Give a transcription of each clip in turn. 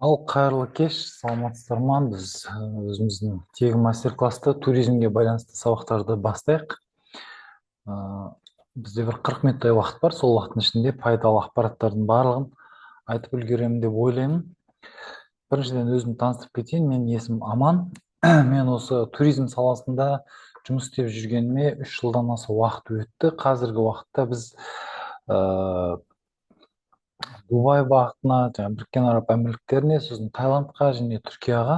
Ал қайырлы кеш, саламатсыздар ма? Біз өзіміздің тегін мастер-классты, туризмге байланысты сабақтарды бастайық. Бізде бір 40 минуттай уақыт бар, сол уақыттың ішінде пайдалы ақпараттардың барлығын айтып үлгеремін деп ойлаймын. Біріншіден, өзімді таныстырып кетейін. Менің есімім Аман. Мен осы туризм саласында жұмыс істеп жүргеніме 3 жылдан аса уақыт өтті. Қазіргі уақытта біз Дубай бағытына, жаңағы Біріккен Араб Әмірліктеріне, сосын Таиландқа және Түркияға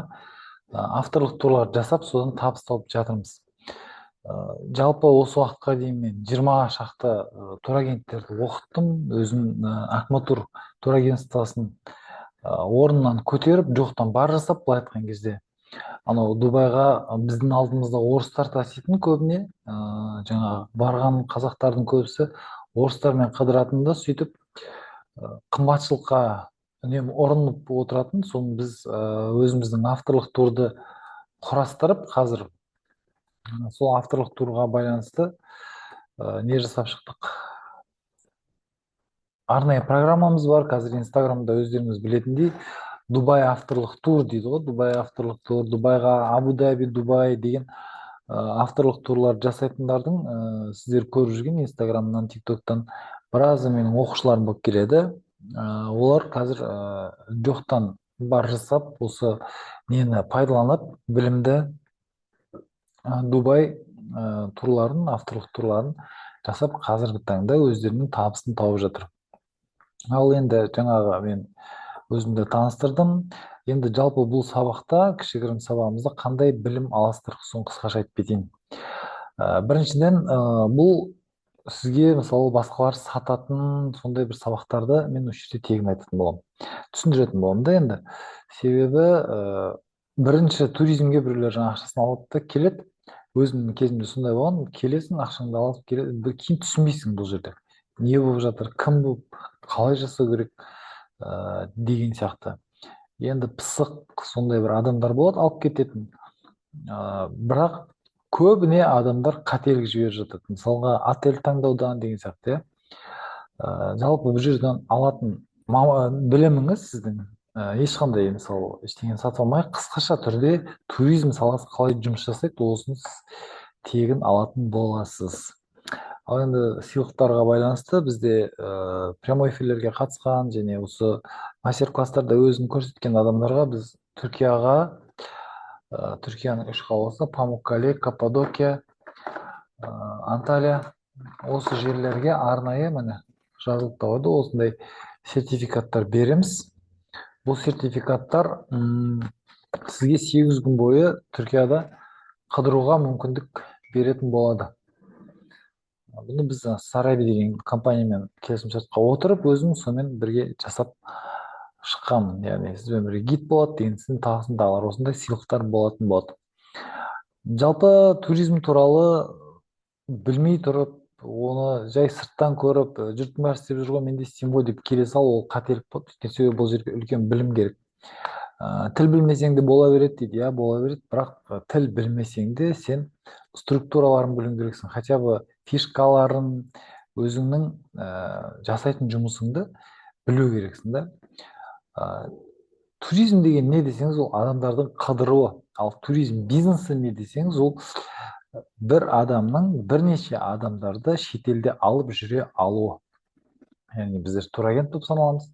авторлық турлар жасап, содан табыс тауып жатырмыз. Жалпы осы уақытқа дейін мен 20 шақты турагенттерді оқыттым. Өзім Акматур турагентствосын орнынан көтеріп, жоқтан бар жасап, былай айтқан кезде, анау Дубайға біздің алдымызда орыстар таситын көбіне, жаңағы барған қазақтардың көбісі орыстармен қыдыратын да, сөйтіп қымбатшылыққа үнемі ұрынып отыратын. Соны біз өзіміздің авторлық турды құрастырып, қазір сол авторлық турға байланысты не жасап шықтық, арнайы программамыз бар. Қазір Инстаграмда, өздеріңіз білетіндей, «Дубай авторлық тур» дейді ғой, «Дубай авторлық тур», «Дубайға», «Абу Даби», «Дубай» деген авторлық турлар жасайтындардың, сіздер көріп жүрген Инстаграмнан, Тиктоктан біразы менің оқушыларым болып келеді. Олар қазір жоқтан бар жасап, осы нені пайдаланып, білімді, Дубай турларын, авторлық турларын жасап, қазіргі таңда өздерінің табысын тауып жатыр. Ал енді жаңағы мен өзімді таныстырдым. Енді жалпы бұл сабақта, кішігірім сабағымызда қандай білім аласыздар, соны қысқаша айтып кетейін. Біріншіден, бұл сізге, мысалы, басқалар сататын сондай бір сабақтарды мен осы жерде тегін айтатын боламын, түсіндіретін боламын да. Енді себебі бірінші, туризмге біреулер жаңа ақшасын алады да келеді. Өзімнің кезімде сондай болған: келесің, ақшаңды алып келе, кейін түсінбейсің, бұл жерде не болып жатыр, кім болып, қалай жасау керек деген сияқты. Енді пысық сондай бір адамдар болады алып кететін, бірақ көбіне адамдар қателік жіберіп жатады, мысалға, отель таңдаудан деген сияқты, иә. Жалпы бұл жерден алатын біліміңіз сіздің ешқандай, мысалы, ештеңені сатып алмай, қысқаша түрде туризм саласы қалай жұмыс жасайды, осыны сіз тегін алатын боласыз. Ал енді сыйлықтарға байланысты, бізде прямой эфирлерге қатысқан және осы мастер класстарда өзін көрсеткен адамдарға біз Түркияға, Түркияның үш қаласы: Памуккале, Каппадокия, Анталия, осы жерлерге арнайы, міне, жазылып та қойды, осындай сертификаттар береміз. Бұл сертификаттар сізге 8 күн бойы Түркияда қыдыруға мүмкіндік беретін болады. Бұны біз Сараби деген компаниямен келісімшартқа отырып, өзім сонымен бірге жасап шыққанмын. Яғни сізбен бірге гид болады деген сіздің, тағысын тағылар, осындай сыйлықтар болатын болады. Жалпы туризм туралы білмей тұрып, оны жай сырттан көріп, жұрттың бәрі істеп жүр ғой, мен де істеймін ғой деп келе сал, ол қателік болады. Өйткені себебі бұл жерге үлкен білім керек. Тіл білмесең де бола береді дейді, иә, бола береді, бірақ тіл білмесең де, сен структураларын білуің керексің, хотя бы фишкаларын, өзіңнің жасайтын жұмысыңды білу керексің да. Туризм деген не десеңіз, ол адамдардың қыдыруы. Ал туризм бизнесі не десеңіз, ол бір адамның бірнеше адамдарды шетелде алып жүре алуы. Яғни біздер турагент болып саналамыз.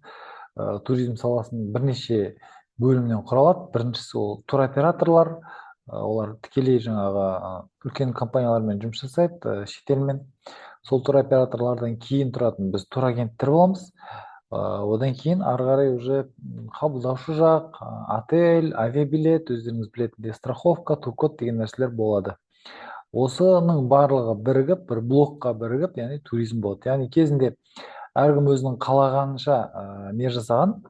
Туризм саласының бірнеше бөлімнен құралады. Біріншісі ол туроператорлар. Олар тікелей жаңағы үлкен компаниялармен жұмыс жасайды, шетелмен. Сол туроператорлардан кейін тұратын біз турагенттер боламыз. Одан кейін ары қарай уже қабылдаушы жақ, отель, авиабилет, өздеріңіз білетіндей, страховка, туркод деген нәрселер болады. Осының барлығы бірігіп, бір блокқа бірігіп, яғни туризм болады. Яғни кезінде әркім өзінің қалағанынша не жасаған,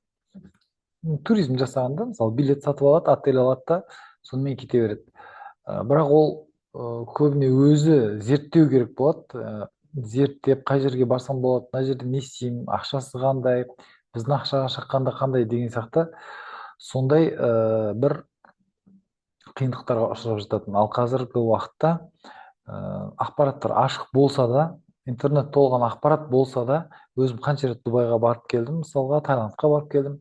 туризм жасаған да. Мысалы, билет сатып алады, отель алады да, сонымен кете береді. Бірақ ол көбіне өзі зерттеу керек болады. Зерттеп, қай жерге барсам болады, мына жерде не істеймін, ақшасы қандай, біздің ақшаға шаққанда қандай деген сияқты, сондай бір қиындықтарға ұшырап жататын. Ал қазіргі уақытта ақпараттар ашық болса да, интернет толған ақпарат болса да, өзім қанша рет Дубайға барып келдім, мысалға, Таиландқа барып келдім.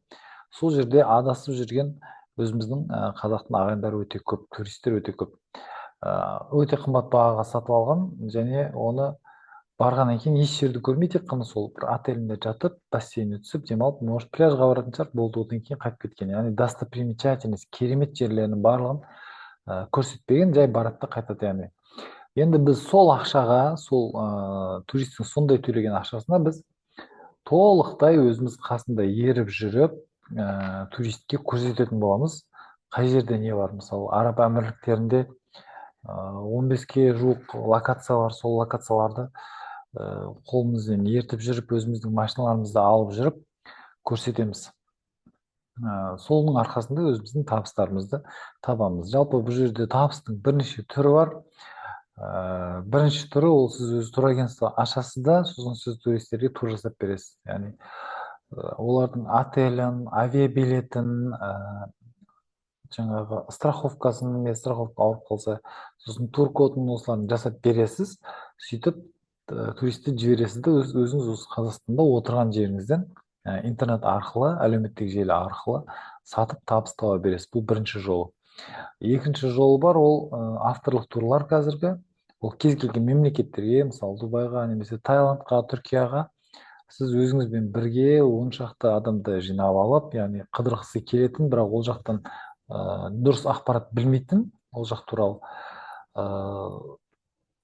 Сол жерде адасып жүрген өзіміздің қазақтың ағайындары өте көп, туристер өте көп. Өте қымбат бағаға сатып алған және оны барғаннан кейін еш жерді көрмей, тек қана сол бір отелінде жатып, бассейніне түсіп, демалып, может, пляжға баратын шығар, болды, одан кейін қайтып кеткен. Яғни достопримечательность, керемет жерлерінің барлығын көрсетпеген, жай барады да қайтады. Яғни енді біз сол ақшаға, сол туристің сондай төлеген ақшасына біз толықтай өзіміз қасында еріп жүріп, туристке көрсететін боламыз, қай жерде не бар. Мысалы, Араб Әмірліктерінде 15-ке жуық локация бар. Сол локацияларды қолымызбен ертіп жүріп, өзіміздің машиналарымызды алып жүріп көрсетеміз. Соның арқасында өзіміздің табыстарымызды табамыз. Жалпы, бұл жерде табыстың бірнеше түрі бар. Бірінші түрі — ол сіз өз турагентство ашасыз да, сосын сіз туристерге тур жасап бересіз. Яғни олардың отелін, авиабилетін, жаңағы страховкасын, страховка ауырып қалса, сосын тур кодын, осыларын жасап бересіз. Сөйтіп туристті жібересіз де, өзіңіз осы Қазақстанда отырған жеріңізден интернет арқылы, әлеуметтік желі арқылы сатып, табыс таба бересіз. Бұл бірінші жолы. Екінші жолы бар, ол авторлық турлар. Қазіргі ол кез келген мемлекеттерге, мысалы, Дубайға немесе Таиландқа, Түркияға сіз өзіңізбен бірге 10 шақты адамды жинап алып, яғни қыдырғысы келетін, бірақ ол жақтан дұрыс ақпарат білмейтін, ол жақ туралы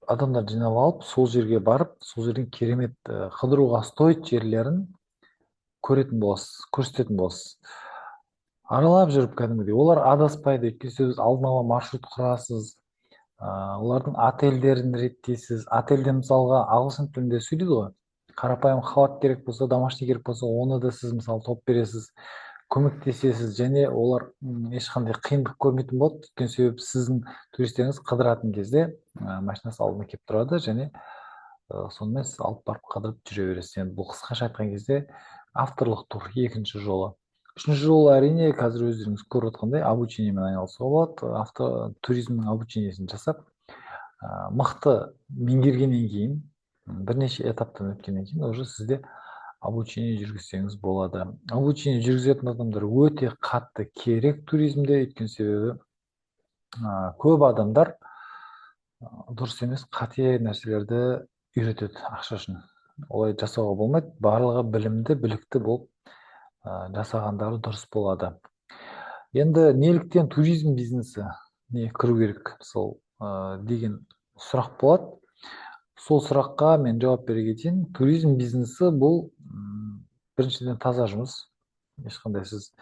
адамдар жинап алып, сол жерге барып, сол жердің керемет, қыдыруға стоит жерлерін көретін боласыз, көрсететін боласыз аралап жүріп кәдімгідей. Олар адаспайды, өйткені сіз алдын ала маршрут құрасыз, олардың отельдерін реттейсіз. Отельде, мысалға, ағылшын тілінде сөйлейді ғой. Қарапайым халат керек болса, домашний керек болса, оны да сіз, мысалы, тауып бересіз, көмектесесіз. Және олар ешқандай қиындық көрмейтін болады, өйткені себебі сіздің туристеріңіз қыдыратын кезде машинасы алдына келіп тұрады және сонымен сіз алып барып, қыдырып жүре бересіз. Енді бұл қысқаша айтқан кезде авторлық тур екінші жолы. Үшінші жолы, әрине, қазір өздеріңіз көріп отқандай, обучениемен айналысуға болады. Авто туризмнің обучениесін жасап, мықты меңгергеннен кейін, бірнеше этаптан өткеннен кейін уже сізде обучение жүргізсеңіз болады. Обучение жүргізетін адамдар өте қатты керек туризмде, өйткені себебі көп адамдар дұрыс емес, қате нәрселерді үйретеді ақша үшін. Олай жасауға болмайды. Барлығы білімді, білікті болып жасағандары дұрыс болады. Енді неліктен туризм бизнесі не кіру керек сол деген сұрақ болады. Сол сұраққа мен жауап бере кетейін. Туризм бизнесі бұл біріншіден, таза жұмыс. Ешқандай сіз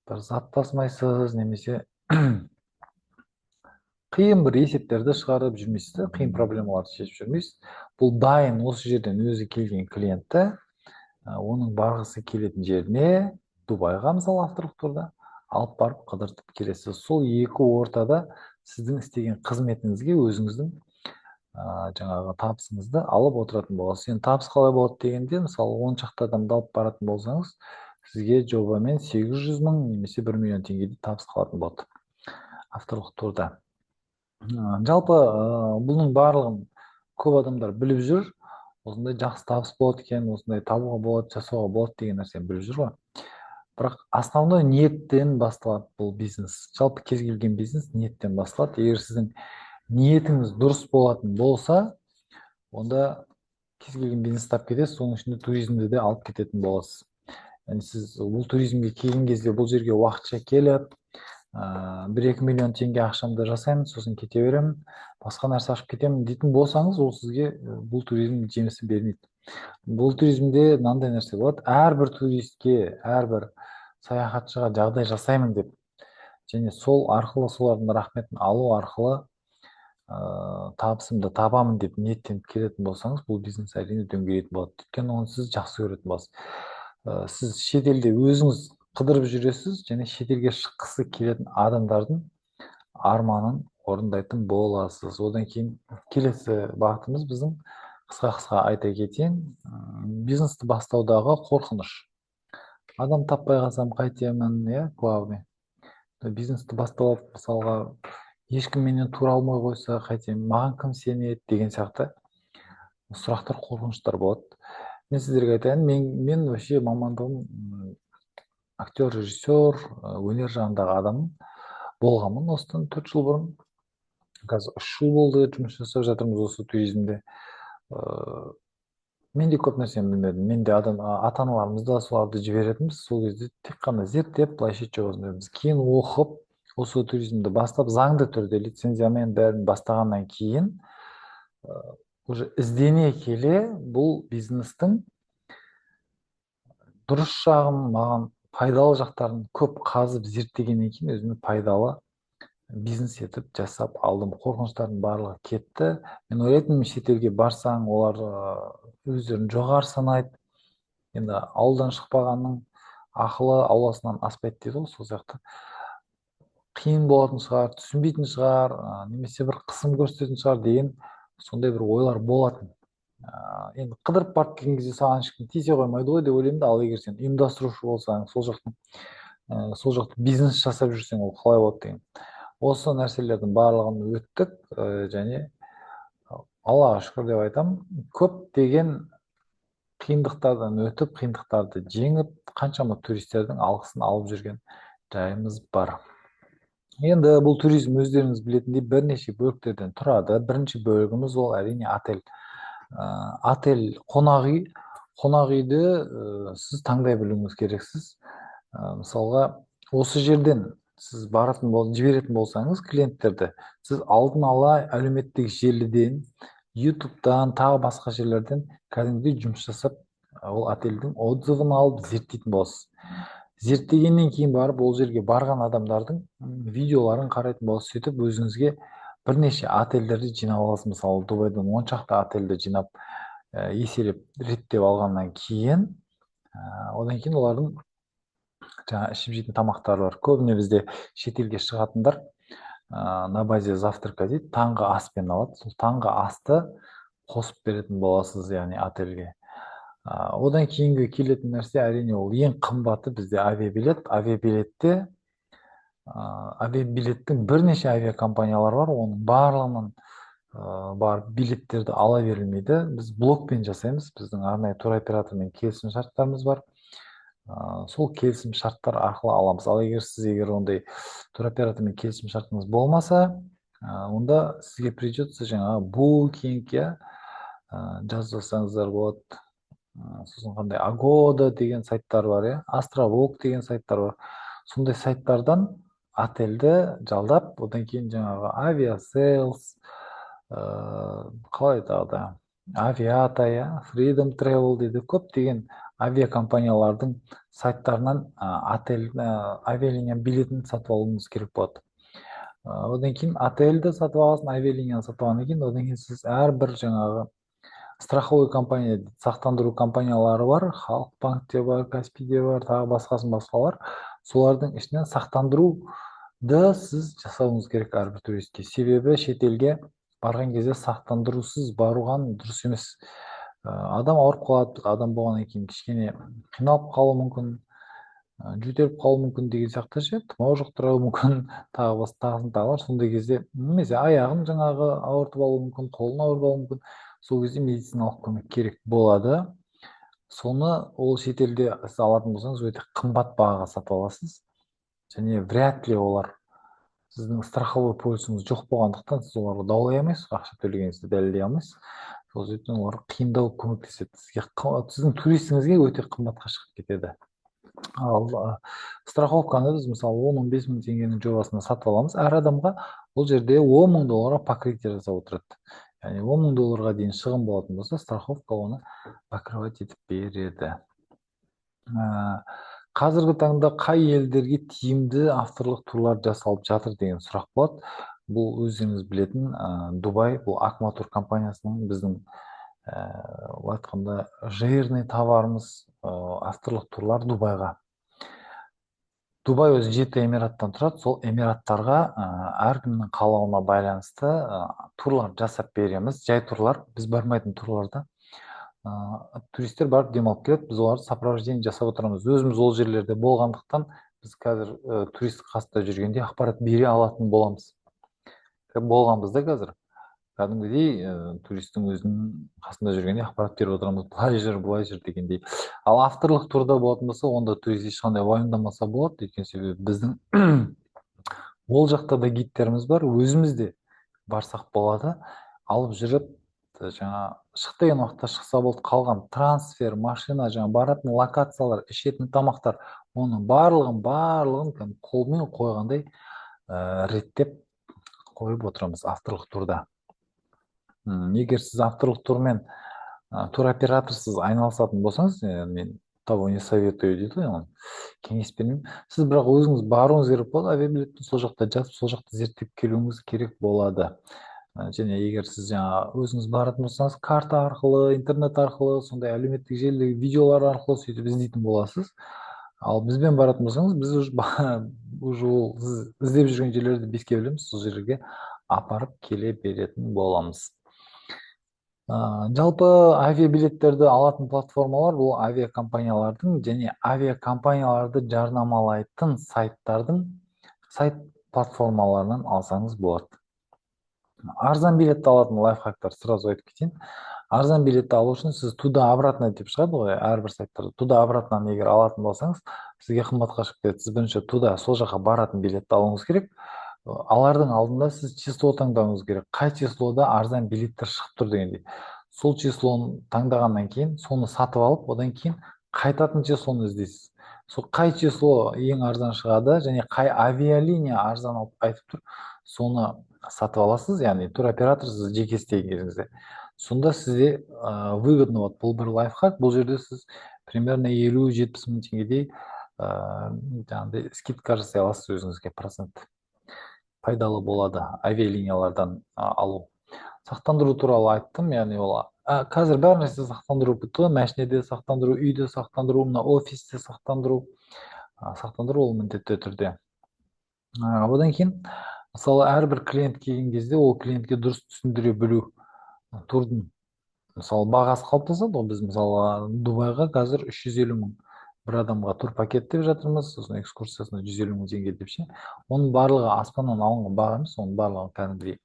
бір зат тасымайсыз немесе қиын бір есептерді шығарып жүрмейсіз да, қиын проблемаларды шешіп жүрмейсіз. Бұл дайын, осы жерден өзі келген клиентті оның барғысы келетін жеріне, Дубайға, мысалы, авторлық турда алып барып, қыдыртып келесіз. Сол екі ортада сіздің істеген қызметіңізге өзіңіздің жаңағы табысыңызды алып отыратын боласыз. Енді табыс қалай болады дегенде, мысалы, 10 шақты адамды алып баратын болсаңыз, сізге жобамен 800 мың немесе 1 миллион теңгедей табыс қалатын болады авторлық турда. Жалпы бұның барлығын көп адамдар біліп жүр. Осындай жақсы табыс болады екен, осындай табуға болады, жасауға болады деген нәрсені біліп жүр ғой. Бірақ основной ниеттен басталады бұл бизнес. Жалпы, кез келген бизнес ниеттен басталады. Егер сіздің ниетіңіз дұрыс болатын болса, онда кез келген бизнесті алып кетесіз, соның ішінде туризмді де алып кететін боласыз. Яғни сіз бұл туризмге келген кезде бұл жерге уақытша келіп, 1-2 миллион теңге ақшамды жасаймын, сосын кете беремін, басқа нәрсе ашып кетемін дейтін болсаңыз, ол сізге бұл туризм жемісін бермейді. Бұл туризмде мынандай нәрсе болады: әрбір туристке, әрбір саяхатшыға жағдай жасаймын деп және сол арқылы солардың рахметін алу арқылы табысымды табамын деп ниеттеніп келетін болсаңыз, бұл бизнес, әрине, дөңгелейтін болады, өйткені оны сіз жақсы көретін боласыз. Сіз шетелде өзіңіз қыдырып жүресіз және шетелге шыққысы келетін адамдардың арманын орындайтын боласыз. Одан кейін келесі бағытымыз біздің, қысқа қысқа айта кетейін, бизнесті бастаудағы қорқыныш. Адам таппай қалсам қайтемін, иә, главный бизнесті бастап алып, мысалға, ешкім менен тура алмай қойса қайтемін, маған кім сенеді деген сияқты сұрақтар, қорқыныштар болады. Мен сіздерге айтайын, мен вообще мамандығым Актер, режиссер, өнер жағындағы адам болғанмын осыдан 4 жыл бұрын. Қазір 3 жыл болды, жұмыс жасап жатырмыз осы туризмде. Мен де көп нәрсені білмедім. Мен де адам, ата аналарымыз да соларды жіберетінбіз. Сол кезде тек қана зерттеп, былай шет жобасын. Кейін оқып, осы туризмді бастап, заңды түрде лицензиямен бәрін бастағаннан кейін, уже іздене келе бұл бизнестің дұрыс жағын, маған пайдалы жақтарын көп қазып зерттегеннен кейін, өзіме пайдалы бизнес етіп жасап алдым. Қорқыныштардың барлығы кетті. Мен ойлайтынмын, шетелге барсаң, олар өздерін жоғары санайды. Енді ауылдан шықпағанның ақылы ауласынан аспайды дейді ғой, сол сияқты қиын болатын шығар, түсінбейтін шығар, немесе бір қысым көрсететін шығар деген сондай бір ойлар болатын. Енді қыдырып барып келген кезде саған ешкім тиісе қоймайды ғой деп ойлаймын да. Ал егер сен ұйымдастырушы болсаң, сол жақтың, сол жақта бизнес жасап жүрсең, ол қалай болады деген. Осы нәрселердің барлығын өттік, және Аллаға шүкір деп айтамын, көптеген қиындықтардан өтіп, қиындықтарды жеңіп, қаншама туристердің алғысын алып жүрген жайымыз бар. Енді бұл туризм, өздеріңіз білетіндей, бірнеше бөліктерден тұрады. Бірінші бөлігіміз ол, әрине, отель. Отель, қонақ үй. Қонақ үйді сіз таңдай білуіңіз керексіз. Мысалға, осы жерден сіз баратын бол, жіберетін болсаңыз клиенттерді, сіз алдын ала әлеуметтік желіден, Ютубтан, тағы басқа жерлерден кәдімгідей жұмыс жасап, ол отельдің отзывын алып, зерттейтін боласыз. Зерттегеннен кейін барып, ол жерге барған адамдардың видеоларын қарайтын боласыз. Сөйтіп өзіңізге бірнеше отельдерді жинап аласыз. Мысалы, Дубайдан 10 шақты отельді жинап, еселеп, реттеп алғаннан кейін, одан кейін олардың жаңа ішіп жейтін тамақтары бар. Көбіне бізде шетелге шығатындар на базе завтрака дейді, таңғы аспен алады. Сол таңғы асты қосып беретін боласыз, яғни отельге. Одан кейінгі келетін нәрсе, әрине, ол ең қымбаты бізде авиабилет. Авиабилеттің бірнеше авиакомпаниялар бар, оның барлығынан барып билеттерді ала берілмейді. Біз блокпен жасаймыз, біздің арнайы туроператормен келісім шарттарымыз бар. Сол келісім шарттар арқылы аламыз. Ал егер сіз, егер ондай туроператормен келісім шартыңыз болмаса, онда сізге придется жаңағы Букинг, иә, жазып алсаңыздар болады. Сосын қандай, Агода деген сайттар бар, иә, Островок деген сайттар бар. Сондай сайттардан отельді жалдап, одан кейін жаңағы Aviasales, қалай, тағы да Авиата, иә, Freedom Travel дейді, көптеген авиакомпаниялардың сайттарынан отель, авиалиния билетін сатып алуыңыз керек болады. Одан кейін отельді сатып аласың, авиалинияны сатып алғаннан кейін, одан кейін сіз әрбір жаңағы страховой компания, сақтандыру компаниялары бар, Халық банкте бар, Каспийде бар, тағы басқасын басқалар, солардың ішінен сақтандыруды сіз жасауыңыз керек әрбір туристке. Себебі шетелге барған кезде сақтандырусыз баруған дұрыс емес. Адам ауырып қалады, адам болғаннан кейін кішкене қиналып қалуы мүмкін, жөтеліп қалуы мүмкін деген сияқты ше, тұмау жұқтыруы мүмкін, тағы басқа, тағысын тағылар. Сондай кезде немесе аяғын жаңағы ауыртып алуы мүмкін, қолын ауыртып алуы мүмкін. Сол кезде медициналық көмек керек болады. Соны ол шетелде сіз алатын болсаңыз, өте қымбат бағаға сатып аласыз және вряд ли олар, сіздің страховой полисіңіз жоқ болғандықтан, сіз оларға даулай алмайсыз, ақша төлегеніңізді дәлелдей алмайсыз. Сол себептен олар қиындау көмектеседі сізге, сіздің туристіңізге өте қымбатқа шығып кетеді. Ал страховканы біз, мысалы, 10-15 мың теңгенің жобасына сатып аламыз әр адамға. Ол жерде 10 мың долларға покрытие жасап отырады, яғни 10 мың долларға дейін шығын болатын болса, страховка оны покрывать етіп береді. Қазіргі таңда қай елдерге тиімді авторлық турлар жасалып жатыр деген сұрақ болады. Бұл өздеріңіз білетін Дубай. Бұл Акма Тур компаниясының, біздің, былай айтқанда, жирный товарымыз авторлық турлар Дубайға. Дубай өзі жеті эмираттан тұрады. Сол эмираттарға әркімнің қалауына байланысты турлар жасап береміз. Жай турлар, біз бармайтын турларда туристер барып демалып келеді, біз оларды сопровождение жасап отырамыз. Өзіміз ол жерлерде болғандықтан, біз қазір турист қасында жүргенде ақпарат бере алатын боламыз, болғанбыз да. Қазір Кәдімгідей туристің өзінің қасында жүргенде ақпарат беріп отырамыз, былай жүр, былай жүр дегендей. Ал авторлық турда болатын болса, онда турист ешқандай уайымдамаса болады, өйткені себебі біздің ол жақта да гидтеріміз бар, өзіміз де барсақ болады. Алып жүріп, жаңа шық деген уақытта шықса болды. Қалған трансфер, машина, жаңа баратын локациялар, ішетін тамақтар, оның барлығын қолмен қойғандай реттеп қойып отырамыз авторлық турда. Егер сіз авторлық турмен, туроператорсыз айналысатын болсаңыз, мен того не советую дейді ғой, кеңес бермеймін. Сіз бірақ өзіңіз баруыңыз керек болады, авиабилетпен сол жақта жатып, сол жақта зерттеп келуіңіз керек болады. Және егер сіз жаңа өзіңіз баратын болсаңыз, карта арқылы, интернет арқылы, сондай әлеуметтік желідегі видеолар арқылы сөйтіп іздейтін боласыз. Ал бізбен баратын болсаңыз, біз уже ол сіз іздеп жүрген жерлерді беске білеміз, сол жерге апарып келе беретін боламыз. Жалпы авиабилеттерді алатын платформалар бұл авиакомпаниялардың және авиакомпанияларды жарнамалайтын сайттардың сайт платформаларынан алсаңыз болады. Арзан билетті алатын лайфхактар сразу айтып кетейін. Арзан билетті алу үшін сіз туда обратно деп шығады ғой әрбір сайттарда. Туда обратно егер алатын болсаңыз, сізге қымбатқа шығып кетеді. Сіз бірінші туда, сол жаққа баратын билетті алуыңыз керек. Алардың алдында сіз число таңдауыңыз керек, қай числода арзан билеттер шығып тұр дегендей. Сол числоны таңдағаннан кейін соны сатып алып, одан кейін қайтатын числоны іздейсіз. Сол қай число ең арзан шығады және қай авиалиния арзан алып айтып тұр, соны сатып аласыз, яғни туроператор сіз жеке істеген кезіңізде. Сонда сізде выгодно болады. Бұл бір лайфхак. Бұл жерде сіз примерно 50-70 мың теңгедей жаңағыдай скидка жасай аласыз өзіңізге, процент пайдалы болады авиалиниялардан алу. Сақтандыру туралы айттым, яғни ол қазір бәр нәрсе сақтандыру бітті ғой: машинеде сақтандыру, үйде сақтандыру, мына офисте сақтандыру. Сақтандыру ол міндетті түрде. Одан кейін, мысалы, әрбір клиент келген кезде ол клиентке дұрыс түсіндіре білу. Турдың, мысалы, бағасы қалыптасады ғой. Біз, мысалы, Дубайға қазір 350 мың бір адамға турпакет деп жатырмыз, сосын экскурсиясына 150 мың теңге деп ше. Оның барлығы аспаннан алынған баға емес, оның барлығын кәдімгідей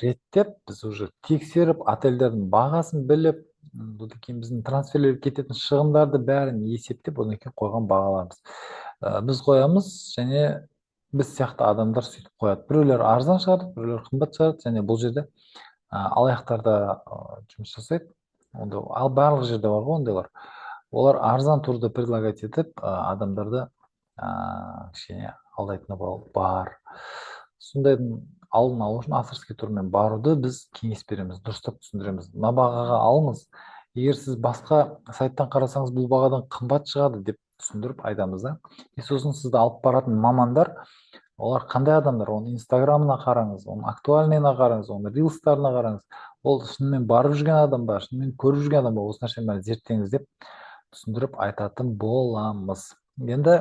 реттеп, біз уже тексеріп, отельдердің бағасын біліп, одан кейін біздің трансферлерге кететін шығындарды бәрін есептеп, одан кейін қойған бағаларымыз. Біз қоямыз және біз сияқты адамдар сөйтіп қояды. Біреулер арзан шығарады, біреулер қымбат шығарады. Және бұл жерде алаяқтар да жұмыс жасайды онда. Ал барлық жерде бар ғой ондайлар. Олар арзан турды предлагать етіп, адамдарды кішкене алдайтыны бар. Сондайдың алдын алу үшін авторский турмен баруды біз кеңес береміз, дұрыстап түсіндіреміз: мына бағаға алыңыз, егер сіз басқа сайттан қарасаңыз, бұл бағадан қымбат шығады деп түсіндіріп айтамыз да. И сосын сізді алып баратын мамандар, олар қандай адамдар, оның инстаграмына қараңыз, оның актуальныйына қараңыз, оның рилстарына қараңыз, ол шынымен барып жүрген адам ба, шынымен көріп жүрген адам ба, осы нәрсенің бәрін зерттеңіз деп түсіндіріп айтатын боламыз. Енді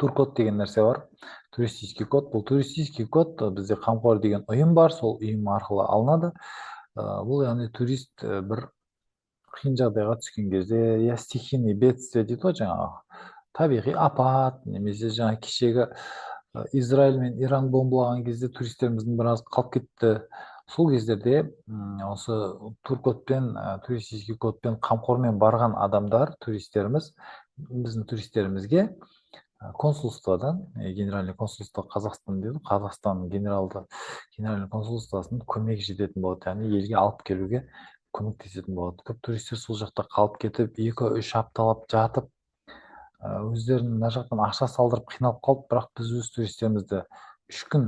туркод деген нәрсе бар, туристический код. Бұл туристический код бізде «Қамқор» деген ұйым бар, сол ұйым арқылы алынады. Бұл, яғни, турист бір қиын жағдайға түскен кезде, я стихийный бедствие дейді ғой, жаңағы табиғи апат немесе жаңа кешегі Израиль мен Иран бомбалаған кезде туристеріміздің біраз қалып кетті. Сол кездерде осы туркодпен, туристический кодпен, «Қамқормен» барған адамдар, туристеріміз, біздің туристерімізге консульстводан, генеральный консульство Қазақстан дейді ғой, Қазақстан генеральный консульствосының көмегі жететін болады, яғни елге алып келуге көмектесетін болады. Көп туристер сол жақта қалып кетіп, 2-3 апталап жатып, өздерінің мына жақтан ақша салдырып, қиналып қалды. Бірақ біз өз туристерімізді 3 күн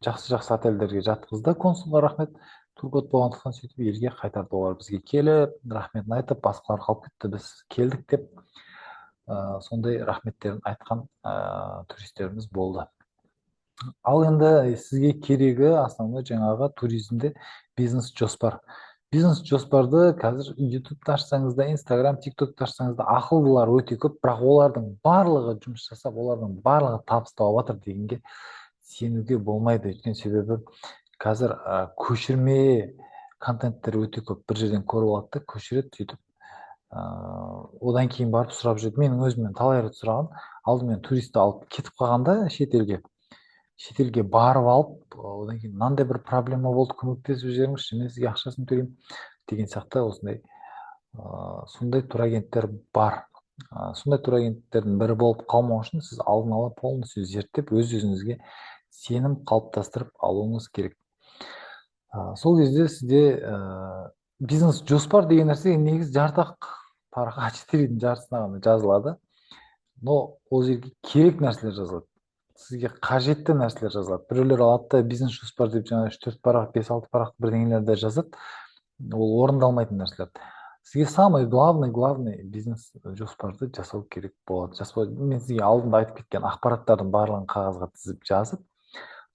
жақсы жақсы отельдерге жатқызды, консулға рахмет, туркод болғандықтан, сөйтіп елге қайтарды. Олар бізге келіп рахметін айтып, басқалар қалып кетті, біз келдік деп сондай рахметтерін айтқан туристеріміз болды. Ал енді сізге керегі, основной, жаңағы туризмде бизнес жоспар. Бизнес жоспарды қазір Ютубты ашсаңыз да, Инстаграм, Тиктокты ашсаңыз да, ақылдылар өте көп, бірақ олардың барлығы жұмыс жасап, олардың барлығы табыс тауып жатыр дегенге сенуге болмайды. Өйткені себебі қазір көшірме контенттер өте көп. Бір жерден көріп алады да, көшіреді, сөйтіп одан кейін барып сұрап жүреді. Менің өзімнен талай рет сұраған. Алдымен туристті алып кетіп қалғанда шетелге, Шетелге барып алып, одан кейін мынандай бір проблема болды, көмектесіп жіберіңізші, мен сізге ақшасын төлеймін деген сияқты осындай сондай турагенттер бар. Сондай турагенттердің бірі болып қалмау үшін сіз алдын ала полностью зерттеп, өз өзіңізге сенім қалыптастырып алуыңыз керек. Сол кезде сізде бизнес жоспар деген нәрсе негізі жарты ақ парақ, А4-дің жартысына ғана жазылады, но ол жерге керек нәрселер жазылады, сізге қажетті нәрселер жазылады. Біреулер алады да, бизнес жоспар деп жаңағы 3-4 парақ, 5-6 парақ бірдеңелерді жазады, ол орындалмайтын нәрселер. Сізге самый главный бизнес жоспарды жасау керек болады. Мен сізге алдында айтып кеткен ақпараттардың барлығын қағазға тізіп жазып,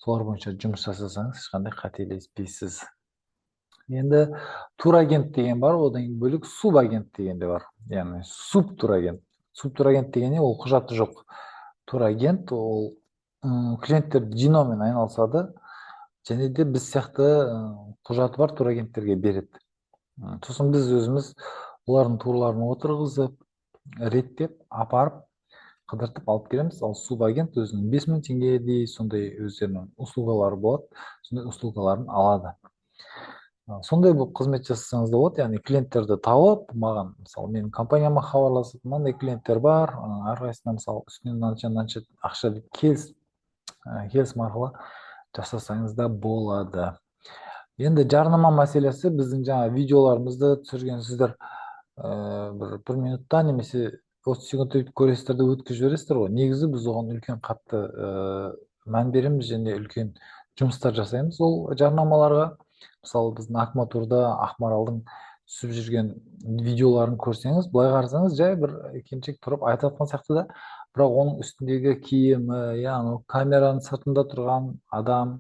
солар бойынша жұмыс жасасаңыз, ешқандай қателеспейсіз. Енді турагент деген бар, одан кейін бөлек субагент деген де бар, яғни субтурагент. Субтурагент деген не? Ол құжаты жоқ турагент, ол клиенттерді жинаумен айналысады және де біз сияқты құжаты бар турагенттерге береді. Сосын біз өзіміз олардың турларын отырғызып, реттеп, апарып, қыдыртып алып келеміз. Ал субагент өзінің 5000 теңгедей сондай өздерінің услугалары болады, сондай услугаларын алады. Сондай болып қызмет жасасаңыз да болады, яғни клиенттерді тауып, маған, мысалы, менің компанияма хабарласып, мынандай клиенттер бар, әрқайсысына, мысалы, үстінен мынанша мынанша ақша деп келісім арқылы жасасаңыз да болады. Енді жарнама мәселесі. Біздің жаңа видеоларымызды түсірген сіздер бір минутта немесе 30 секунд өтіп көресіздер де, өткізіп жібересіздер ғой. Негізі біз оған үлкен қатты мән береміз және үлкен жұмыстар жасаймыз ол жарнамаларға. Мысалы, біздің Акматурда Ақмаралдың түсіп жүрген видеоларын көрсеңіз, былай қарасаңыз, жай бір келіншек тұрып айтып жатқан сияқты да, бірақ оның үстіндегі киімі, иә, анау камераның сыртында тұрған адам,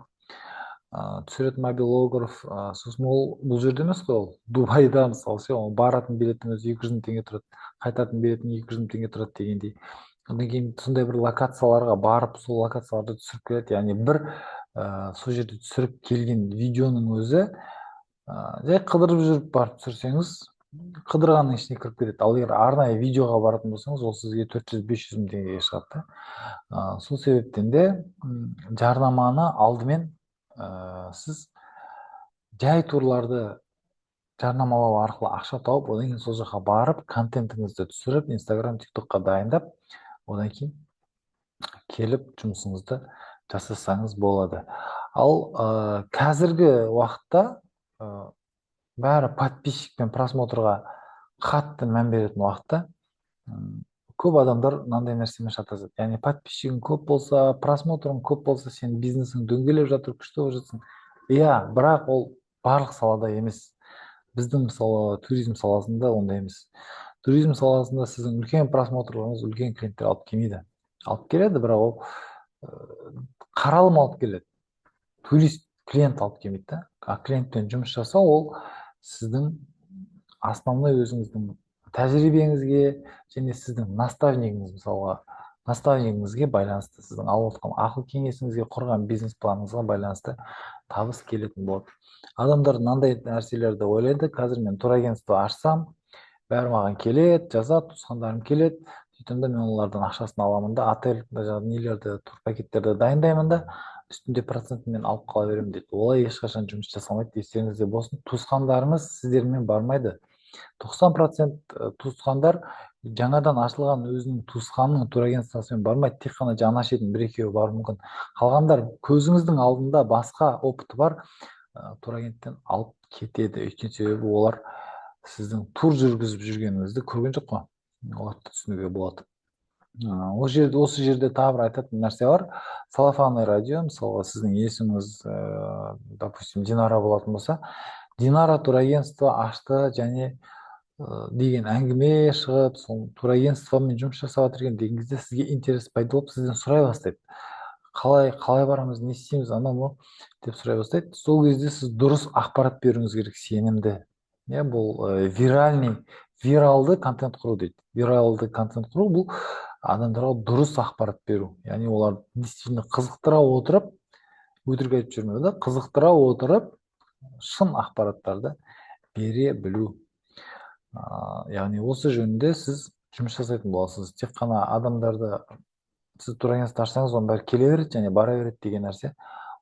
түсіретін мобилограф, сосын ол бұл жерде емес қой, ол Дубайда, мысалы ше. Ол баратын билеттің өзі 200 000 теңге тұрады, қайтатын билеттің 200 000 теңге тұрады дегендей. Одан кейін сондай бір локацияларға барып, сол локацияларды түсіріп келеді. Яғни бір сол жерде түсіріп келген видеоның өзі, жай қыдырып жүріп барып түсірсеңіз, қыдырғанның ішіне кіріп кетеді. Ал егер арнайы видеоға баратын болсаңыз, ол сізге 400-500 мың теңгеге шығады да. Сол себептен де жарнаманы алдымен сіз жай турларды жарнамалау арқылы ақша тауып, одан кейін сол жаққа барып, контентіңізді түсіріп, Инстаграм, Тиктокқа дайындап, одан кейін келіп жұмысыңызды жасасаңыз болады. Ал қазіргі уақытта бәрі подписчик пен просмотрға қатты мән беретін уақытта көп адамдар мынандай нәрсемен шатасады, яғни подписчигің көп болса, просмотрың көп болса, сенің бизнесің дөңгелеп жатыр, күшті болып жатсың. Иә, бірақ ол барлық салада емес. Біздің, мысалы, туризм саласында ондай емес. Туризм саласында сіздің үлкен просмотрларыңыз үлкен клиенттер алып келмейді. Алып келеді, бірақ ол қаралым алып келеді, турист клиент алып келмейді да. А клиентпен жұмыс жасау ол сіздің основной өзіңіздің тәжірибеңізге және сіздің наставнигіңіз, мысалға, наставнигіңізге байланысты, сіздің алып отқан ақыл кеңесіңізге, құрған бизнес планыңызға байланысты табыс келетін болады. Адамдар мынандай нәрселерді ойлайды: қазір мен турагентство ашсам, бәрі маған келеді, жазады, туысқандарым келеді, сөйтемін да, мен олардан ақшасын аламын да, отель, жаңағы нелерді, турпакеттерді дайындаймын да, үстінде процентімен алып қала беремін дейді. Олай ешқашан жұмыс жасалмайды, естеріңізде болсын. Туысқандарыңыз сіздермен бармайды. 90% туысқандар жаңадан ашылған өзінің туысқанының турагентствосымен бармайды. Тек қана жаны ашитын бір екеуі баруы мүмкін. Қалғандар көзіңіздің алдында басқа опыты бар турагенттен алып кетеді. Өйткені себебі олар сіздің тур жүргізіп жүргеніңізді көрген жоқ қой, оларды түсінуге болады. Ол жерде, осы жерде тағы бір айтатын нәрсе бар: сарафанный радио. Мысалға, сіздің есіміңіз, допустим, Динара болатын болса, «Динара турагентство ашты» және деген әңгіме шығып, сол турагентствомен жұмыс жасап жатыр екен деген кезде сізге интерес пайда болып, сізден сұрай бастайды: қалай барамыз, не істейміз, анау мынау деп сұрай бастайды. Сол кезде сіз дұрыс ақпарат беруіңіз керек, сенімді. Иә, бұл виральный, виралды контент құру дейді. Виралды контент құру — бұл адамдарға дұрыс ақпарат беру, яғни олар действительно қызықтыра отырып, өтірік айтып жүрмеу да, қызықтыра отырып, шын ақпараттарды бере білу. Яғни осы жөнінде сіз жұмыс жасайтын боласыз. Тек қана адамдарды Сіз турагентство ашсаңыз, оның бәрі келе береді және бара береді деген нәрсе,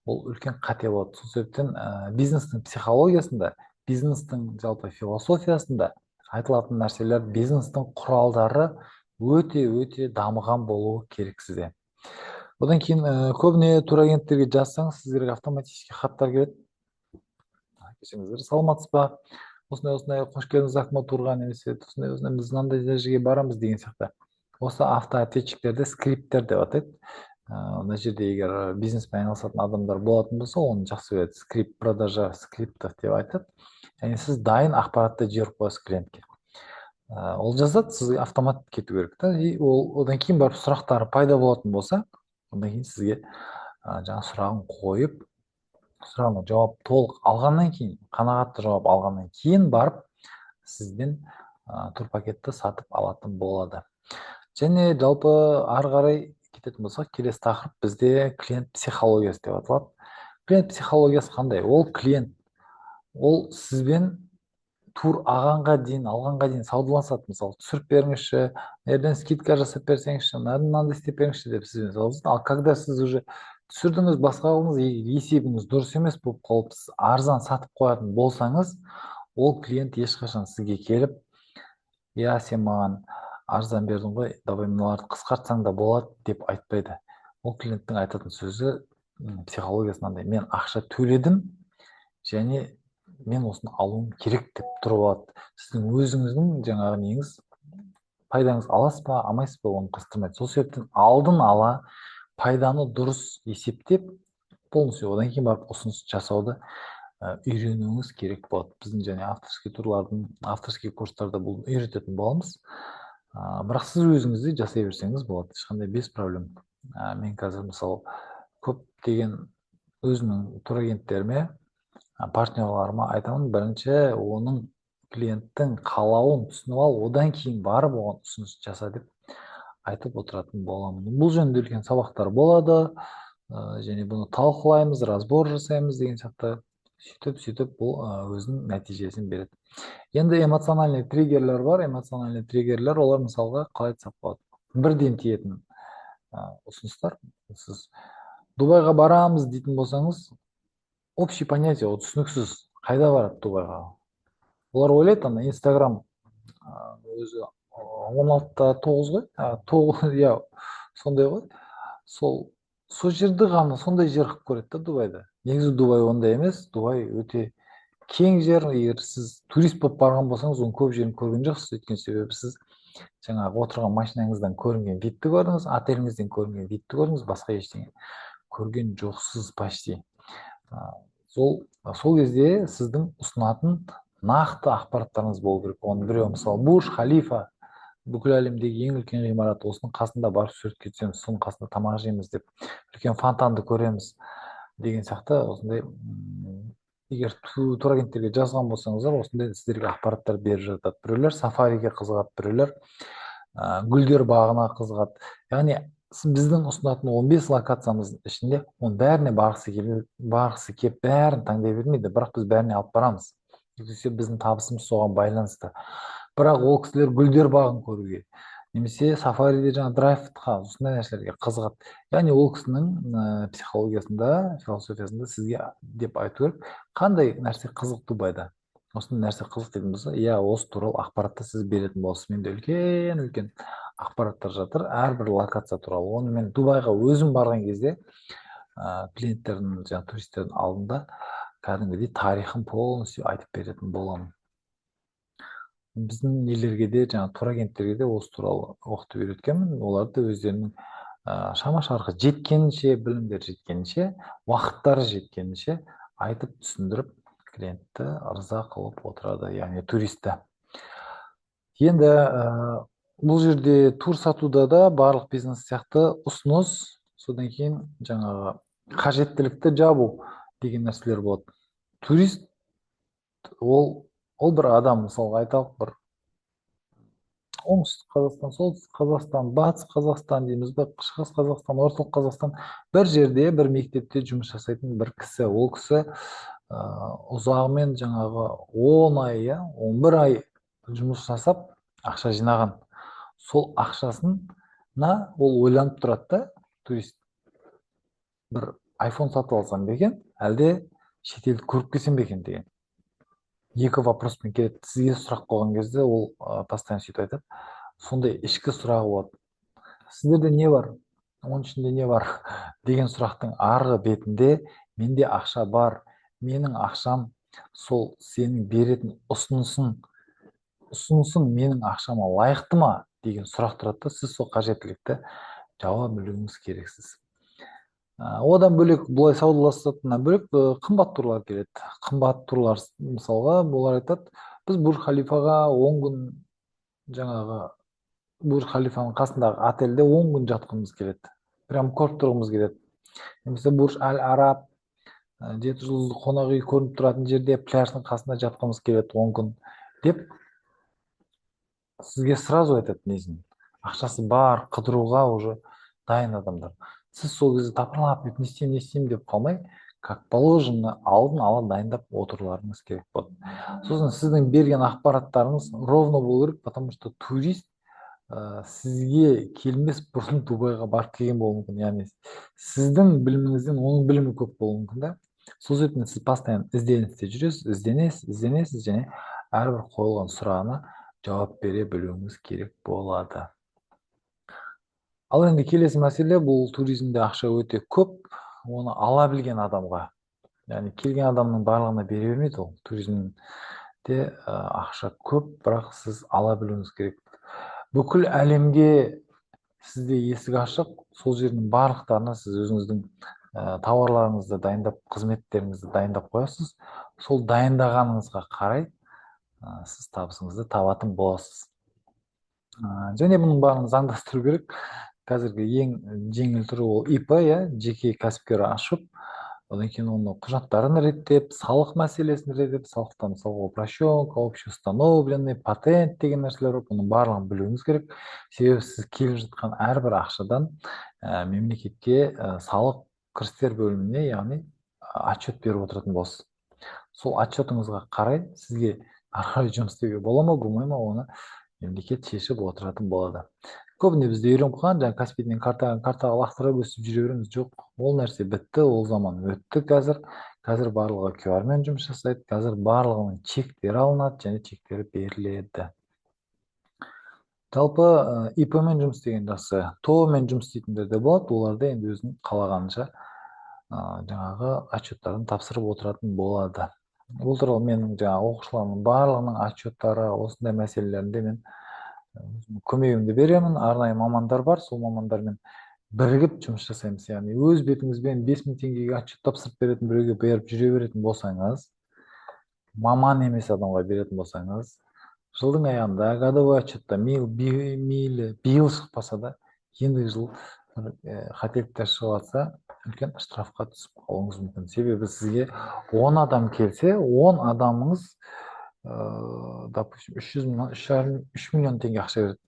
ол үлкен қате болады. Сол себептен бизнестің психологиясында, бизнестің жалпы философиясында айтылатын нәрселер, бизнестің құралдары өте өте дамыған болуы керек сізде. Одан кейін көбіне турагенттерге жазсаңыз, сіздерге автоматически хаттар келеді: «Кешіріңіздер, саламатсыз ба, осындай осындай, қош келдіңіз Акмал турға» немесе «осындай осындай, біз мынандай жерге барамыз» деген сияқты. Осы автоответчиктерді скрипттер деп атайды. Мына жерде егер бизнеспен айналысатын адамдар болатын болса, оны жақсы біледі, скрипт, продажа скриптов деп айтады. Яғни сіз дайын ақпаратты жіберіп қоясыз клиентке. Ол жазады, сізге автомат кету керек та. И ол одан кейін барып сұрақтары пайда болатын болса, одан кейін сізге жаңа сұрағын қойып, сұрағына жауап толық алғаннан кейін, қанағатты жауап алғаннан кейін барып сізден турпакетті сатып алатын болады. Және жалпы ары қарай кететін болсақ, келесі тақырып бізде клиент психологиясы деп аталады. Клиент психологиясы қандай? Ол клиент, ол сізбен тур алғанға дейін саудаласады. Мысалы, «түсіріп беріңізші, мына жерден скидка жасап берсеңізші, мынаны мынандай істеп беріңізші» деп сізбен саудаласады. Ал когда сіз уже түсірдіңіз, басқа қылдыңыз, егер есебіңіз дұрыс емес болып қалып, сіз арзан сатып қоятын болсаңыз, ол клиент ешқашан сізге келіп: «Иә, сен маған арзан бердің ғой, давай мыналарды қысқартсаң да болады» деп айтпайды. Ол клиенттің айтатын сөзі, психологиясы мынандай: «Мен ақша төледім және мен осыны алуым керек» деп тұрып алады. Сіздің өзіңіздің жаңағы неңіз, пайдаңыз, аласыз ба, алмайсыз ба, оны қызықтырмайды. Сол себептен алдын ала пайданы дұрыс есептеп, полностью, одан кейін барып ұсыныс жасауды үйренуіңіз керек болады. Біздің және авторский турлардың, авторский курстарда бұл үйрететін боламыз. Бірақ сіз өзіңіз де жасай берсеңіз болады, ешқандай без проблем. Мен қазір, мысалы, көптеген өзімнің турагенттеріме, партнерларыма айтамын: «Бірінші оның, клиенттің қалауын түсініп ал, одан кейін барып оған ұсыныс жаса» деп айтып отыратын боламын. Бұл жөнінде үлкен сабақтар болады және бұны талқылаймыз, разбор жасаймыз деген сияқты. Сөйтіп бұл өзінің нәтижесін береді. Енді эмоциональный триггерлер бар. Эмоциональный триггерлер, олар, мысалға, қалай айтсақ болады, бірден тиетін ұсыныстар. Сіз «Дубайға барамыз» дейтін болсаңыз, общий понятие, ол түсініксіз: қайда барады Дубайға? Олар ойлайды, ана Инстаграм өзі 16:9 ғой, тоғыз, иә, сондай ғой. Сол жерді ғана сондай жер қылып көреді да Дубайды. Негізі Дубай ондай емес, Дубай өте кең жер. Егер сіз турист болып барған болсаңыз, оның көп жерін көрген жоқсыз, өйткені себебі сіз жаңағы отырған машинаңыздан көрінген видті көрдіңіз, отеліңізден көрінген видті көрдіңіз, басқа ештеңе көрген жоқсыз почти. Сол кезде сіздің ұсынатын нақты ақпараттарыңыз болу керек. Оның біреуі, мысалы, Бурж Халифа, бүкіл әлемдегі ең үлкен ғимарат, осының қасында барып суретке түсеміз, соның қасында тамақ жейміз деп, үлкен фонтанды көреміз деген сияқты. Осындай егер турагенттерге жазған болсаңыздар, осындай сіздерге ақпараттар беріп жатады. Біреулер сафариге қызығады, біреулер гүлдер бағына қызығады. Яғни біздің ұсынатын 15 локациямыздың ішінде оның бәріне барғысы келіп, бәрін таңдай бермейді, бірақ біз бәріне алып барамыз, өйтсе біздің табысымыз соған байланысты. Бірақ ол кісілер гүлдер бағын көруге немесе сафариде жаңағы драйвқа, осындай нәрселерге қызығады. Яғни ол кісінің психологиясында, философиясында сізге деп айту керек: қандай нәрсе қызық Дубайда, осындай нәрсе қызық дейтін болса, иә, осы туралы ақпаратты сіз беретін боласыз. Менде үлкен үлкен ақпараттар жатыр әрбір локация туралы. Оны мен Дубайға өзім барған кезде клиенттердің, жаңағы туристердің алдында кәдімгідей тарихын полностью айтып беретін боламын. Біздің нелерге де, жаңағы турагенттерге де осы туралы оқытып үйреткенмін. Олар да өздерінің шама шарқы жеткенінше, білімдері жеткенінше, уақыттары жеткенінше айтып, түсіндіріп, клиентті ырза қылып отырады, яғни туристті. Енді бұл жерде тур сатуда да барлық бизнес сияқты ұсыныс, содан кейін жаңағы қажеттілікті жабу деген нәрселер болады. Турист ол бір адам, мысалға айталық, бір Оңтүстік Қазақстан, Солтүстік Қазақстан, Батыс Қазақстан дейміз ба, Шығыс Қазақстан, Орталық Қазақстан, бір жерде, бір мектепте жұмыс жасайтын бір кісі. Ол кісі ұзағымен жаңағы 10 ай, иә, 11 ай жұмыс жасап, ақша жинаған. Сол ақшасын Сұрағына ол ойланып тұрады да, турист: бір айфон сатып алсам ба екен, әлде шетелді көріп келсем бе екен деген екі вопроспен келеді сізге. Сұрақ қойған кезде ол постоянно сөйтіп айтады, сондай ішкі сұрағы болады. «Сіздерде не бар, оның ішінде не бар?» деген сұрақтың арғы бетінде «Менде ақша бар, менің ақшам сол сенің беретін ұсынысың менің ақшама лайықты ма?» деген сұрақ тұрады да, сіз сол қажеттілікті жауа білуіңіз керексіз. Одан бөлек, бұлай саудаласатыннан бөлек, қымбат турлар келеді. Қымбат турлар, мысалға, олар айтады: «Біз Бурж Халифаға 10 күн, жаңағы Бурж Халифаның қасындағы отельде 10 күн жатқымыз келеді, прям көріп тұрғымыз келеді немесе Бурж Аль Араб, жеті жұлдызды қонақ үй көрініп тұратын жерде, пляждың қасында жатқымыз келеді 10 күн», — деп сізге сразу айтады несін. Ақшасы бар, қыдыруға уже дайын адамдар. Сіз сол кезде тапырлап, не істеймін, не істеймін деп қалмай, как положено алдын ала дайындап отыруларыңыз керек болады. Сосын сіздің берген ақпараттарыңыз ровно болу керек, потому что турист сізге келмес бұрын Дубайға барып келген болуы мүмкін, яғни сіздің біліміңізден оның білімі көп болуы мүмкін да. Сол себептен сіз постоянно ізденісте жүресіз, ізденесіз, ізденесіз және әрбір қойылған сұрағына жауап бере білуіңіз керек болады. Ал енді келесі мәселе: бұл туризмде ақша өте көп, оны ала білген адамға, яғни келген адамның барлығына бере бермейді. Ол туризмде ақша көп, бірақ сіз ала білуіңіз керек. Бүкіл әлемге сізде есік ашық, сол жердің барлықтарына сіз өзіңіздің тауарларыңызды дайындап, қызметтеріңізді дайындап қоясыз. Сол дайындағаныңызға қарай сіз табысыңызды табатын боласыз. Және бұның бәрін заңдастыру керек. Қазіргі ең жеңіл түрі ол ИП, иә, жеке кәсіпкер ашып, одан кейін оны құжаттарын реттеп, салық мәселесін реттеп, салықта, мысалға, упрощенка, общеустановленный, патент деген нәрселер бар, бұның барлығын білуіңіз керек. Себебі сіз келіп жатқан әрбір ақшадан мемлекетке, салық кірістер бөліміне, яғни отчет беріп отыратын боласыз. Сол отчетыңызға қарай сізге ары қарай жұмыс істеуге бола ма, болмай ма, оны мемлекет шешіп отыратын болады. Көбіне бізде үйреніп қалған, жаңағы Каспийден картаға лақтырып, өстіп жүре береміз. Жоқ, ол нәрсе бітті, ол заман өтті. Қазір барлығы QR мен жұмыс жасайды, қазір барлығының чектері алынады және чектері беріледі. Жалпы ИП мен жұмыс істеген жақсы. ТОО мен жұмыс істейтіндер де болады, олар да енді өзінің қалағанынша жаңағы отчеттарын тапсырып отыратын болады. Бұл туралы менің жаңағы оқушыларымның барлығының отчеттары, осындай мәселелерінде мен өзімнің көмегімді беремін. Арнайы мамандар бар, сол мамандармен бірігіп жұмыс жасаймыз. Яғни өз бетіңізбен 5000 теңгеге отчет тапсырып беретін біреуге беріп жүре беретін болсаңыз, маман емес адамға беретін болсаңыз, жылдың аяғында годовой отчетта мейлі биыл шықпаса да, ендігі жыл бір қателіктер шығып жатса, үлкен штрафқа түсіп қалуыңыз мүмкін. Себебі сізге 10 адам келсе, 10 адамыңыз, допустим, 300 мыңнан, 3,5 үш миллион теңге ақша береді.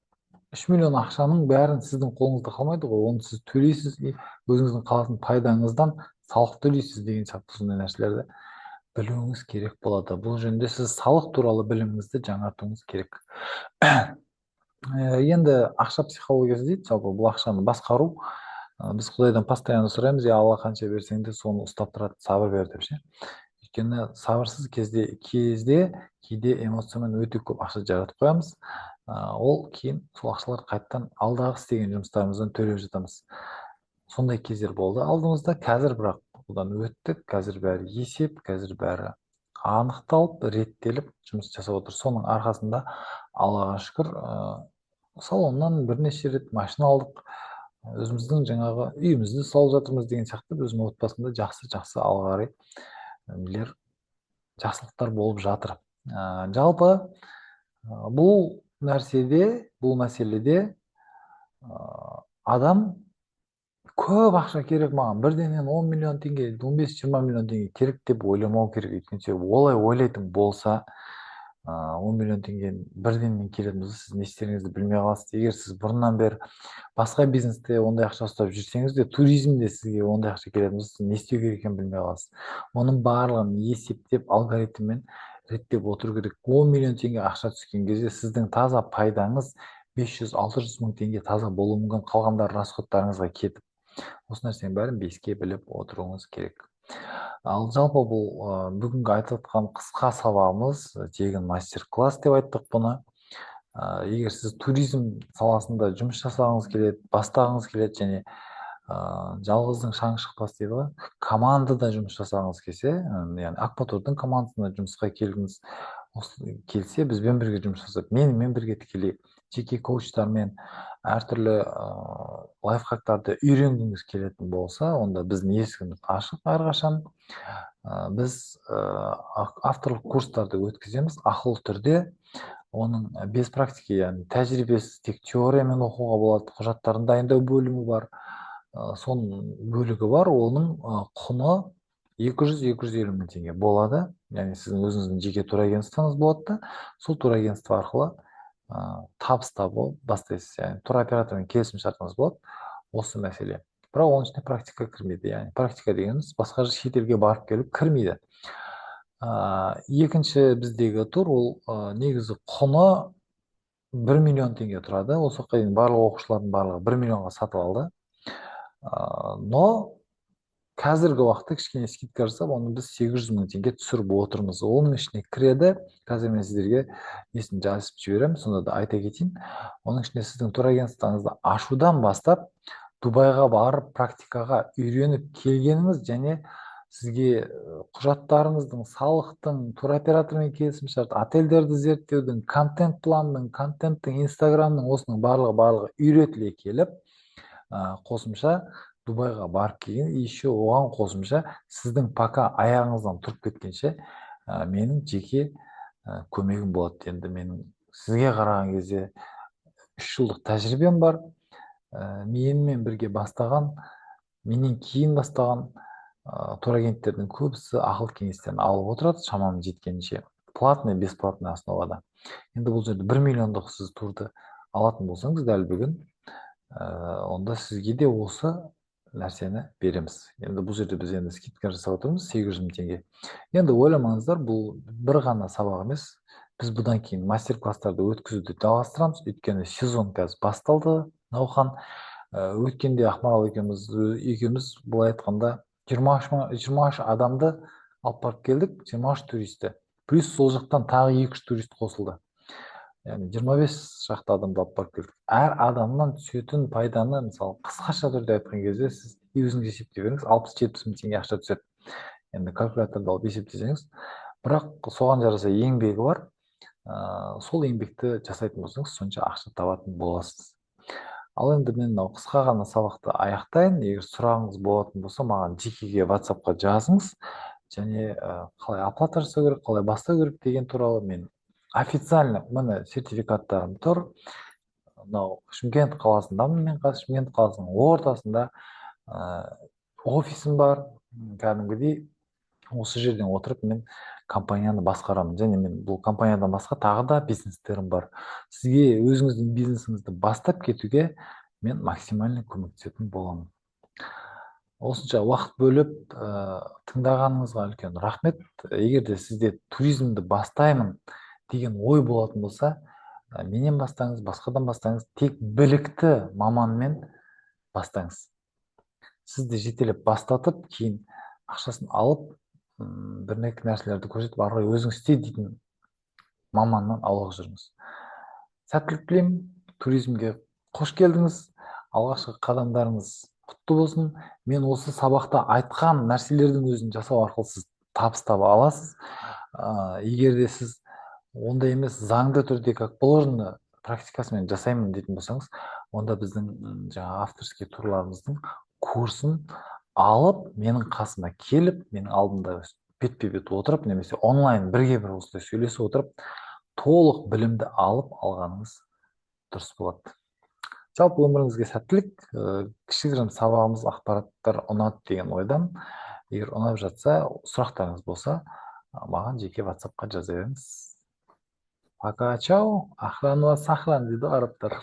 3 миллион ақшаның бәрін сіздің қолыңызда қалмайды ғой, оны сіз төлейсіз и өзіңіздің қалатын пайдаңыздан салық төлейсіз деген сияқты. Сондай нәрселерді білуіңіз керек болады. Бұл жөнінде сіз салық туралы біліміңізді жаңартуыңыз керек. Енді ақша психологиясы дейді, жалпы бұл ақшаны басқару. Біз Құдайдан постоянно сұраймыз: «Я Алла, қанша берсең де, соны ұстап тұратын сабыр бер», — деп ше. Өйткені сабырсыз кезде кейде эмоциямен өте көп ақша жаратып қоямыз. Ол кейін сол ақшалар қайтадан алдағы істеген жұмыстарымыздан төлеп жатамыз. Сондай кездер болды алдымызда. Қазір бірақ одан өттік, қазір бәрі есеп, қазір бәрі анықталып, реттеліп жұмыс жасап отыр. Соның арқасында, Аллаға шүкір, салоннан бірнеше рет машина алдық, өзіміздің жаңағы үйімізді салып жатырмыз деген сияқты. Өзімнің отбасымда жақсы жақсы алға қарай нелер, жақсылықтар болып жатыр. Жалпы бұл нәрседе, бұл мәселеде адам көп ақша керек маған, бірденен 10 миллион теңге, 15-20 миллион теңге керек деп ойламау керек. Өйткені себебі олай ойлайтын болса, 10 миллион теңге бірденнен келетін болса, сіз не істеріңізді білмей қаласыз. Егер сіз бұрыннан бері басқа бизнесте ондай ақша ұстап жүрсеңіз де, туризмде сізге ондай ақша келетін болса, сіз не істеу керек екенін білмей қаласыз. Оның барлығын есептеп, алгоритммен реттеп отыру керек. 10 миллион теңге ақша түскен кезде сіздің таза пайдаңыз 500-600 мың теңге таза болуы мүмкін, қалғандары расходтарыңызға кетіп. Осы нәрсенің бәрін беске біліп отыруыңыз керек. Ал жалпы бұл бүгінгі айтып жатқан қысқа сабағымыз тегін мастер-класс деп айттық бұны. Егер сіз туризм саласында жұмыс жасағыңыз келеді, бастағыңыз келеді және жалғыздың шаңы шықпас дейді ғой, командада жұмыс жасағыңыз келсе, яғни Акватурдың командасына жұмысқа келгіңіз келсе, бізбен бірге жұмыс жасап, менімен бірге тікелей жеке коучтармен әртүрлі лайфхактарды үйренгіңіз келетін болса, онда біздің есігіміз ашық әрқашан. Біз авторлық курстарды өткіземіз ақылы түрде. Оның без практики, яғни тәжірибесіз, тек теориямен оқуға болады, құжаттарын дайындау бөлімі бар, соның бөлігі бар. Оның құны 200-250 мың теңге болады. Яғни сіздің өзіңіздің жеке турагентствоңыз болады да, сол турагентство арқылы табыс табу бастайсыз, яғни туроператормен келісім шартыңыз болады. Осы мәселе. Бірақ оның ішіне практика кірмейді, яғни практика дегеніміз басқа шетелге барып келіп кірмейді. Екінші біздегі тур, ол негізі құны 1 миллион теңге тұрады. Осы уақытқа дейін барлық оқушылардың барлығы 1 миллионға сатып алды. Но қазіргі уақытта кішкене скидка жасап, оны біз 800 мың теңге түсіріп отырмыз. Оның ішіне кіреді, қазір мен сіздерге несін жазып жіберемін, сонда да айта кетейін. Оның ішіне сіздің турагентствоңызды ашудан бастап Дубайға барып практикаға үйреніп келгеніңіз және сізге құжаттарыңыздың, салықтың, туроператормен келісімшарт, отельдерді зерттеудің, контент планның, контенттің, инстаграмның, осының барлығы үйретіле келіп, қосымша Дубайға барып келген, еще оған қосымша сіздің пока аяғыңыздан тұрып кеткенше менің жеке көмегім болады. Енді менің сізге қараған кезде 3 жылдық тәжірибем бар. Менімен бірге бастаған, менен кейін бастаған турагенттердің көбісі ақыл кеңестерін алып отырады шамам жеткенше, платный, бесплатный основада. Енді бұл жерде 1 миллиондық сіз турды алатын болсаңыз дәл бүгін, онда сізге де осы нәрсені береміз. Енді бұл жерде біз енді скидка жасап отырмыз 800 мың теңге. Енді ойламаңыздар, бұл бір ғана сабақ емес. Біз бұдан кейін мастер-класстарды өткізуді жалғастырамыз, өйткені сезон қазір басталды, науқан. Өткенде Ақмарал екеуміз былай айтқанда 23 адамды алып барып келдік, 23 туристі. Плюс сол жақтан тағы 2-3 турист қосылды. Яғни 25 шақты адамды алып барып келдік. Әр адамнан түсетін пайданы, мысалы, қысқаша түрде айтқан кезде, сіз өзіңіз есептей беріңіз, 60-70 мың теңге ақша түседі. Енді калькуляторды алып есептесеңіз, бірақ соған жараса еңбегі бар. Сол еңбекті жасайтын болсаңыз, сонша ақша табатын боласыз. Ал енді мен мынау қысқа ғана сабақты аяқтайын. Егер сұрағыңыз болатын болса, маған жекеге WhatsApp-қа жазыңыз. Және қалай оплата жасау керек, қалай бастау керек деген туралы мен официально міне сертификаттарым тұр. Мынау Шымкент қаласындамын мен қазір, Шымкент қаласының ортасында офисім бар. Кәдімгідей осы жерден отырып мен компанияны басқарамын. Және мен бұл компаниядан басқа тағы да бизнестерім бар. Сізге өзіңіздің бизнесіңізді бастап кетуге мен максимально көмектесетін боламын. Осынша уақыт бөліп тыңдағаныңызға үлкен рахмет. Егер де сізде туризмді бастаймын деген ой болатын болса, менен бастаңыз, басқадан бастаңыз, тек білікті маманмен бастаңыз. Сізді жетелеп бастатып, кейін ақшасын алып, бірнеше нәрселерді көрсетіп, ары қарай өзің істе дейтін маманнан аулақ жүріңіз. Сәттілік тілеймін. Туризмге қош келдіңіз. Алғашқы қадамдарыңыз құтты болсын. Мен осы сабақта айтқан нәрселердің өзін жасау арқылы сіз табыс таба аласыз. Егер де сіз ондай емес, заңды түрде, как положено, практикасымен жасаймын дейтін болсаңыз, онда біздің жаңа авторский турларымыздың курсын алып, менің қасыма келіп, менің алдымда бетпе-бет отырып, немесе онлайн бірге бір осылай сөйлесіп отырып, толық білімді алып алғаныңыз дұрыс болады. Жалпы өміріңізге сәттілік. Кішігірім сабағымыз, ақпараттар ұнады деген ойдамын. Егер ұнап жатса, сұрақтарыңыз болса, маған жеке WhatsApp-қа жаза беріңіз. Пока, чао, ахлан ва сахлан дейді арабтар.